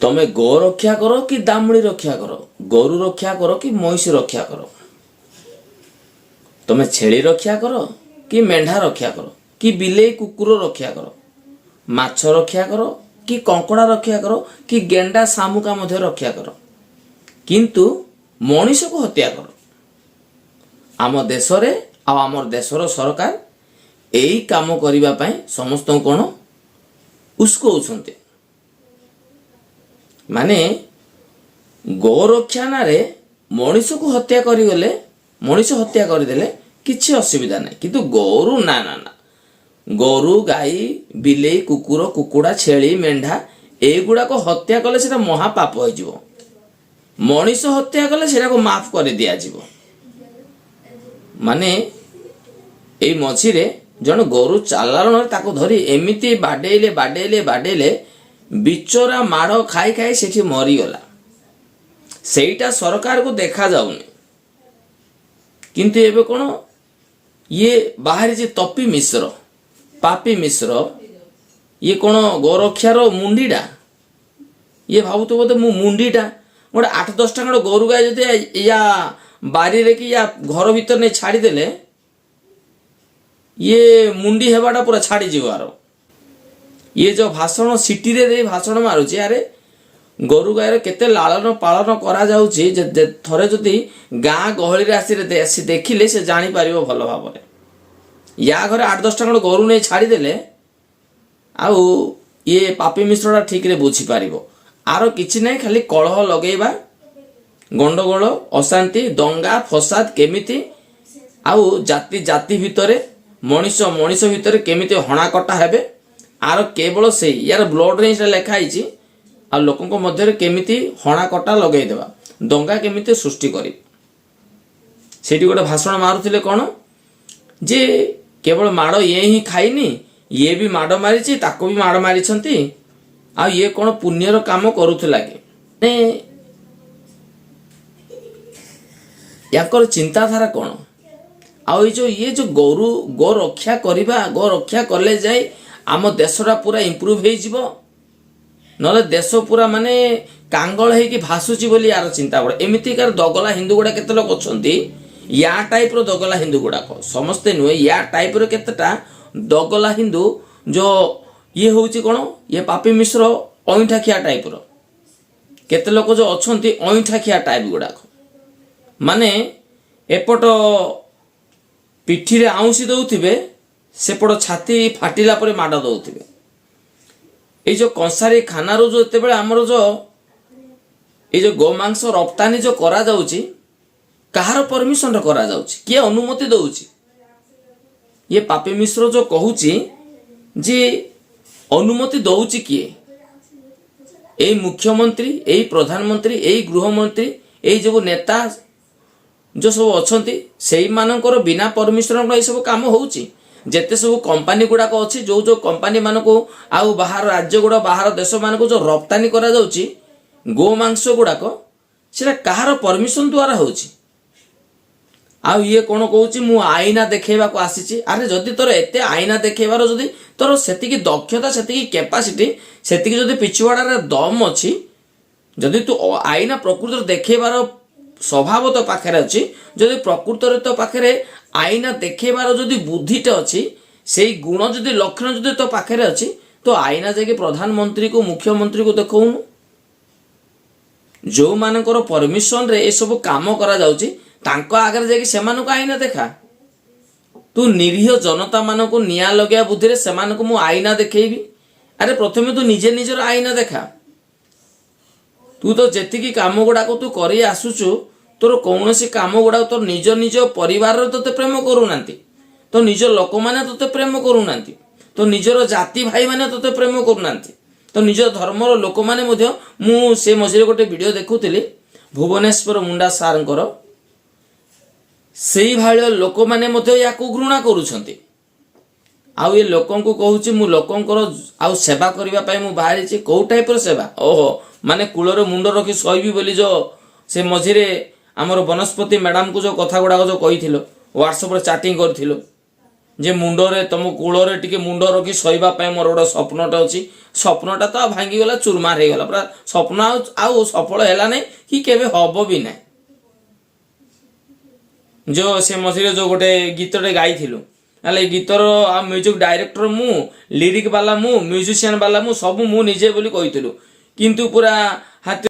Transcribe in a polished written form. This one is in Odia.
ତମେ ଗୋ ରକ୍ଷା କର କି ଦାମୁଡ଼ି ରକ୍ଷା କର, ଗୋରୁ ରକ୍ଷା କର କି ମଇଁଷି ରକ୍ଷା କର, ତମେ ଛେଳି ରକ୍ଷା କର କି ମେଣ୍ଢା ରକ୍ଷା କର କି ବିଲେଇ କୁକୁର ରକ୍ଷା କର, ମାଛ ରକ୍ଷା କର କି କଙ୍କଡ଼ା ରକ୍ଷା କର କି ଗେଣ୍ଡା ଶାମୁକା ମଧ୍ୟ ରକ୍ଷା କର, କିନ୍ତୁ ମଣିଷକୁ ହତ୍ୟା କର। ଆମ ଦେଶରେ ଆଉ ଆମର ଦେଶର ସରକାର ଏଇ କାମ କରିବା ପାଇଁ ସମସ୍ତଙ୍କୁ କ'ଣ ଉସ୍କଉଛନ୍ତି। ମାନେ ଗୋରକ୍ଷା ନାଁରେ ମଣିଷକୁ ହତ୍ୟା କରିଗଲେ, ମଣିଷ ହତ୍ୟା କରିଦେଲେ କିଛି ଅସୁବିଧା ନାହିଁ, କିନ୍ତୁ ଗୋରୁ ନା ନା ନା, ଗୋରୁ ଗାଈ ବିଲେଇ କୁକୁର କୁକୁଡ଼ା ଛେଳି ମେଣ୍ଢା ଏଇଗୁଡ଼ାକ ହତ୍ୟା କଲେ ସେଟା ମହାପାପ ହେଇଯିବ। ମଣିଷ ହତ୍ୟା କଲେ ସେଟାକୁ ମାଫ କରି ଦିଆଯିବ। ମାନେ ଏଇ ମଝିରେ ଜଣେ ଗୋରୁ ଚାଲାଣରେ ତାକୁ ଧରି ଏମିତି ବାଡେଇଲେ ବାଡେଇଲେ ବାଡେଇଲେ, ବିଚରା ମାଡ଼ ଖାଇ ଖାଇ ସେଠି ମରିଗଲା। ସେଇଟା ସରକାରକୁ ଦେଖାଯାଉନି। କିନ୍ତୁ ଏବେ କ'ଣ ଇଏ ବାହାରିଛି ତପି ମିଶ୍ର, ପାପି ମିଶ୍ର। ଇଏ କ'ଣ ଗୋରକ୍ଷାର ମୁଣ୍ଡିଟା? ଇଏ ଭାବୁଥିବ ବୋଧେ ମୁଁ ମୁଣ୍ଡିଟା। ଗୋଟେ 8-10ଟା ଖଣ୍ଡେ ଗୋରୁ ଗାଈ ଯଦି ୟା ବାରିରେ କି ୟା ଘର ଭିତରେ ନେଇ ଛାଡ଼ିଦେଲେ, ଇଏ ମୁଣ୍ଡି ହେବାଟା ପୁରା ଛାଡ଼ିଯିବ। ଆର ଇଏ ଯୋଉ ଭାଷଣ ସିଟିରେ ଦେଇ ଭାଷଣ ମାରୁଛି, ଆରେ ଗୋରୁ ଗାଈର କେତେ ଲାଳନ ପାଳନ କରାଯାଉଛି, ଥରେ ଯଦି ଗାଁ ଗହଳିରେ ଆସି ଦେଖିଲେ ସେ ଜାଣିପାରିବ ଭଲ ଭାବରେ। ୟା ଘରେ 8-10ଟା ଖଣ୍ଡେ ଗୋରୁ ନେଇ ଛାଡ଼ିଦେଲେ ଆଉ ଇଏ ପାପି ମିଶ୍ରଟା ଠିକରେ ବୁଝିପାରିବ। ଆର କିଛି ନାହିଁ, ଖାଲି କଳହ ଲଗେଇବା, ଗଣ୍ଡଗୋଳ, ଅଶାନ୍ତି, ଦଙ୍ଗା ଫସାଦ କେମିତି, ଆଉ ଜାତି ଜାତି ଭିତରେ, ମଣିଷ ମଣିଷ ଭିତରେ କେମିତି ହଣାକଟା ହେବେ, ଆର କେବଳ ସେଇ ୟାର ବ୍ଲଡରେ ହିଁ ସେଟା ଲେଖା ହେଇଛି। ଆଉ ଲୋକଙ୍କ ମଧ୍ୟରେ କେମିତି ହଣାକଟା ଲଗେଇଦେବା, ଦଙ୍ଗା କେମିତି ସୃଷ୍ଟି କରିବ। ସେଇଠି ଗୋଟେ ଭାଷଣ ମାରୁଥିଲେ କ'ଣ ଯେ କେବଳ ମାଡ଼ ଇଏ ହିଁ ଖାଇନି, ଇଏ ବି ମାଡ଼ ମାରିଛି, ତାକୁ ବି ମାଡ଼ ମାରିଛନ୍ତି। ଆଉ ଇଏ କ'ଣ ପୁଣ୍ୟର କାମ କରୁଥିଲା କି? ମାନେ ୟାଙ୍କର ଚିନ୍ତାଧାରା କ'ଣ? ଆଉ ଏଇ ଯୋଉ ଇଏ ଯୋଉ ଗୋରୁ ଗୋ ରକ୍ଷା କରିବା, ଗୋ ରକ୍ଷା କଲେ ଯାଇ ଆମ ଦେଶଟା ପୁରା ଇମ୍ପ୍ରୁଭ ହେଇଯିବ, ନହେଲେ ଦେଶ ପୁରା ମାନେ କାଙ୍ଗଳ ହେଇକି ଭାସୁଛି ବୋଲି ୟାର ଚିନ୍ତା ବଡ଼। ଏମିତିକାର ଦଗଲା ହିନ୍ଦୁ ଗୁଡ଼ା କେତେ ଲୋକ ଅଛନ୍ତି, ୟା ଟାଇପର ଦଗଲା ହିନ୍ଦୁ ଗୁଡ଼ାକ, ସମସ୍ତେ ନୁହେଁ, ୟା ଟାଇପର କେତେଟା ଦଗଲା ହିନ୍ଦୁ ଯୋଉ ଇଏ ହଉଛି କ'ଣ, ଇଏ ପାପି ମିଶ୍ର ଅଇଁଠା ଖିଆ ଟାଇପର କେତେ ଲୋକ ଯୋଉ ଅଛନ୍ତି, ଅଇଁଠା ଖିଆ ଟାଇପ ଗୁଡ଼ାକ, ମାନେ ଏପଟ ପିଠିରେ ଆଉଁସି ଦଉଥିବେ, ସେପଟ ଛାତି ଫାଟିଲା ପରେ ମାଡ଼ ଦଉଥିବେ। ଏଇ ଯୋଉ କଂସାରୀ ଖାନାରୁ ଯୋଉ ଯେତେବେଳେ ଆମର ଯୋଉ ଏଇ ଯୋଉ ଗୋମାଂସ ରପ୍ତାନୀ ଯୋଉ କରାଯାଉଛି, କାହାର ପରମିଶନରେ କରାଯାଉଛି? କିଏ ଅନୁମତି ଦଉଛି? ଇଏ ପାପି ମିଶ୍ର ଯୋଉ କହୁଛି ଯେ ଅନୁମତି ଦଉଛି କିଏ? ଏଇ ମୁଖ୍ୟମନ୍ତ୍ରୀ, ଏଇ ପ୍ରଧାନମନ୍ତ୍ରୀ, ଏଇ ଗୃହମନ୍ତ୍ରୀ, ଏଇ ଯୋଉ ନେତା ଯୋଉ ସବୁ ଅଛନ୍ତି, ସେଇମାନଙ୍କର ବିନା ପରମିଶନ ଏଇ ସବୁ କାମ ହଉଛି। ଯେତେ ସବୁ କମ୍ପାନୀ ଗୁଡାକ ଅଛି, ଯୋଉ ଯୋଉ କମ୍ପାନୀ ମାନଙ୍କୁ ଆଉ ବାହାର ରାଜ୍ୟ ଗୁଡା, ବାହାର ଦେଶ ମାନଙ୍କୁ ଯୋଉ ରପ୍ତାନୀ କରାଯାଉଛି ଗୋମାଂସ ଗୁଡାକ, ସେଟା କାହାର ପରମିଶନ ଦ୍ୱାରା ହଉଛି? ଆଉ ଇଏ କ'ଣ କହୁଛି, ମୁଁ ଆଇନା ଦେଖେଇବାକୁ ଆସିଛି। ଆରେ ଯଦି ତୋର ଏତେ ଆଇନା ଦେଖେଇବାର ଯଦି ତୋର ସେତିକି ଦକ୍ଷତା, ସେତିକି କ୍ୟାପାସିଟି, ସେତିକି ଯଦି ପିଛୁଆଡ଼ାରେ ଦମ ଅଛି, ଯଦି ତୁ ଆଇନା ପ୍ରକୃତରେ ଦେଖେଇବାର ସ୍ୱଭାବ ତୋ ପାଖରେ ଅଛି, ଯଦି ପ୍ରକୃତରେ ତୋ ପାଖରେ ଆଇନା ଦେଖେଇବାର ଯଦି ବୁଦ୍ଧିଟା ଅଛି, ସେଇ ଗୁଣ ଯଦି, ଲକ୍ଷଣ ଯଦି ତୋ ପାଖରେ ଅଛି, ତ ଆଇନା ଯାଇକି ପ୍ରଧାନମନ୍ତ୍ରୀକୁ ମୁଖ୍ୟମନ୍ତ୍ରୀକୁ ଦେଖଉନୁ। ଯୋଉମାନଙ୍କର ପରମିଶନରେ ଏସବୁ କାମ କରାଯାଉଛି, ତାଙ୍କ ଆଗରେ ଯାଇକି ସେମାନଙ୍କୁ ଆଇନା ଦେଖା। ତୁ ନିରୀହ ଜନତା ମାନଙ୍କୁ ନିଆଁ ଲଗେଇବା ବୁଦ୍ଧିରେ ସେମାନଙ୍କୁ ମୁଁ ଆଇନା ଦେଖେଇବି। ଆରେ ପ୍ରଥମେ ତୁ ନିଜେ ନିଜର ଆଇନା ଦେଖା। ତୁ ତ ଯେତିକି କାମ ଗୁଡାକ ତୁ କରି ଆସୁଛୁ, ତୋର କୌଣସି କାମ ଗୁଡାକ ତୋର ନିଜ ନିଜ ପରିବାରର ତୋତେ ପ୍ରେମ କରୁନାହାନ୍ତି, ତୋ ନିଜ ଲୋକମାନେ ତୋତେ ପ୍ରେମ କରୁନାହାନ୍ତି, ତୋ ନିଜର ଜାତି ଭାଇମାନେ ତୋତେ ପ୍ରେମ କରୁନାହାନ୍ତି, ତ ନିଜ ଧର୍ମର ଲୋକମାନେ ମଧ୍ୟ। ମୁଁ ସେ ମଝିରେ ଗୋଟେ ଭିଡ଼ିଓ ଦେଖୁଥିଲି ଭୁବନେଶ୍ୱର ମୁଣ୍ଡା ସାର୍ଙ୍କର, ସେଇଭଳିଆ ଲୋକମାନେ ମଧ୍ୟ ୟାକୁ ଘୃଣା କରୁଛନ୍ତି। ଆଉ ଏ ଲୋକଙ୍କୁ କହୁଛି ମୁଁ ଲୋକଙ୍କର ଆଉ ସେବା କରିବା ପାଇଁ ମୁଁ ବାହାରିଛି। କୋଉ ଟାଇପର ସେବା? ଓହୋ, ମାନେ କୂଳରେ ମୁଣ୍ଡ ରଖି ଶୋଇବି ବୋଲି ଯୋଉ ସେ ମଝିରେ ଆମର ବନସ୍ପତି ମ୍ୟାଡାମକୁ ଯୋଉ କଥା ଗୁଡାକ ଯୋଉ କହିଥିଲ, ହ୍ୱାଟ୍ସଆପରେ ଚାଟିଂ କରିଥିଲ। ଯେ ମୁଣ୍ଡରେ ତମ କୂଳରେ ଟିକେ ମୁଣ୍ଡ ରଖି ଶୋଇବା ପାଇଁ ମୋର ଗୋଟେ ସ୍ୱପ୍ନଟା ଅଛି। ସ୍ୱପ୍ନଟା ତ ଆଉ ଭାଙ୍ଗିଗଲା, ଚୁରମାର ହେଇଗଲା ପୁରା ସ୍ୱପ୍ନ। ଆଉ ଆଉ ସଫଳ ହେଲା ନାହିଁ କି କେବେ ହବ ବି ନାହିଁ। ଯୋଉ ସେ ମଝିରେ ଯୋଉ ଗୋଟେ ଗୀତଟେ ଗାଇଥିଲୁ, ହେଲେ ଏଇ ଗୀତର ଆଉ ମ୍ୟୁଜିକ ଡାଇରେକ୍ଟର ମୁଁ, ଲିରିକ ବାଲା ମୁଁ, ମ୍ୟୁଜିସିଆନ ବାଲା ମୁଁ, ସବୁ ମୁଁ ନିଜେ ବୋଲି କହିଥିଲୁ। କିନ୍ତୁ ପୁରା ହାତୀ